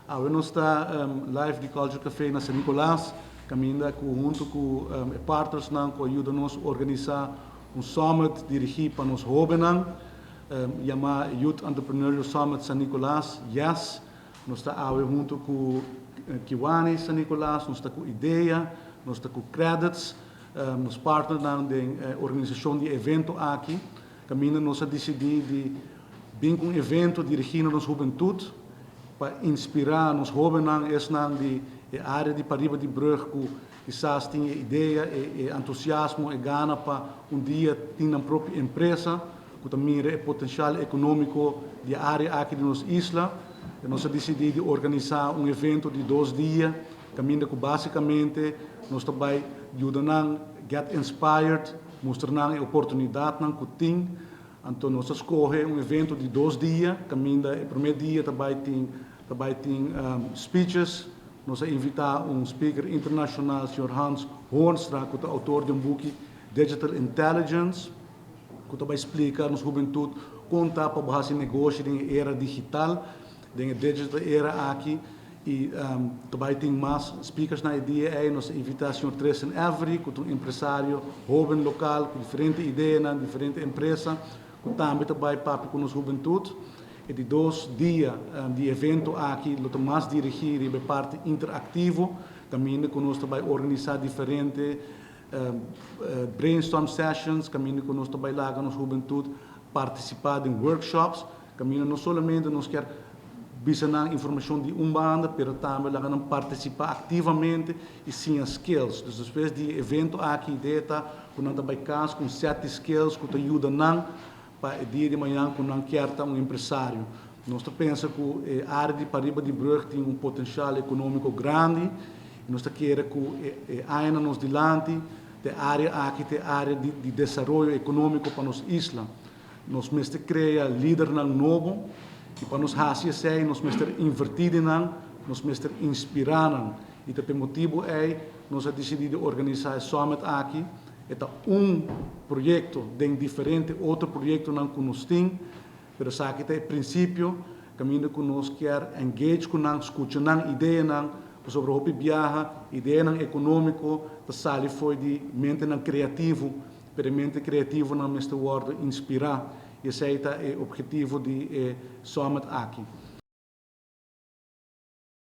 Awe nos ta live di Culture Café na San Nicolas, caminda cu hunto cu e partnersnan cu a yuda nos organisa un summit dirigi pa nos hobennan, yama Youth Entrepreneurial Summit San Nicolas, YES. Nos ta awe hunto cu Kiwanis San Nicolas, nos ta cu IDEA, nos ta cu Qredits, nos partnernan den organisacion di e evento aki. Caminda nos a dicidi di bin cu un evento dirigi na nos hubentud pa inspira nos hobennan, esnan di e area di pariba di brug cu kisas tin e idea, e entusiasmo, e gana pa un dia tin nan propio empresa, cu ta mira e potencial economico di e area aki di nos isla. Nos a dicidi di organisa un evento di dos dia, caminda cu basicamente nos ta bay yuda nan get inspired, Mustra nan e oportunidatnan ku tin. Anto nos a skohe un evento di dos dia, kaminda e promé dia ta bai tin ta bai tin speeches. Nos a invitá un speaker internashonal, señor Hans Hoornstra, ku ta outor di un buki Digital Intelligence, ku ta bai splika nos hubentut kon ta pa bo hasi negoshi den e era digital. Den e digital era aki y ta bay tin mas speakers na e dia ey. Nos a invita señor Tristan Avery cu ta un empresario hoben local cu diferente ideanan, diferente empresa cu tambe ta bay papia cu nos hubentud. E di dos dia di e evento aki lo ta mas dirigi riba e parti interactivo caminda cu nos ta bay organisa diferente brainstorm sessions, caminda cu nos ta bay laga nos hubentud participa den workshops. Caminda no solamente nos kier bisa nan informacion di un banda, pero tambe laga nan participa activamente y siña skills. Dus despues di e evento aki idea ta cu nan ta bay cas cu un set di skills cu ta yuda nan pa e dia di mañan cu nan kier ta un empresario. Nos ta pensa cu e area di pariba di brug tin un potencial economico grandi y nos ta kere cu e añanan nos dilanti ta e area aki ta e area di desaroyo economico pa nos isla. Nos mester krea lidernan nobo i pa nos hasi esei nos mester invertí den nan, nos mester inspirá nan. I ta p'e motibu ei nos a disidí di organisá e summit aki. E ta un proyekto den diferente otro proyektonan ku nos tin, pero esaki ta e prinsipio kaminda ku nos kier engage ku nan, skucha nan ideanan, pasobra hopi biaha ideanan ekonómiko ta sali fo'i di mentenan kreativo. Pero e mente kreativonan mester wòrdu inspirá i esei ta e ophetivo di e summit aki.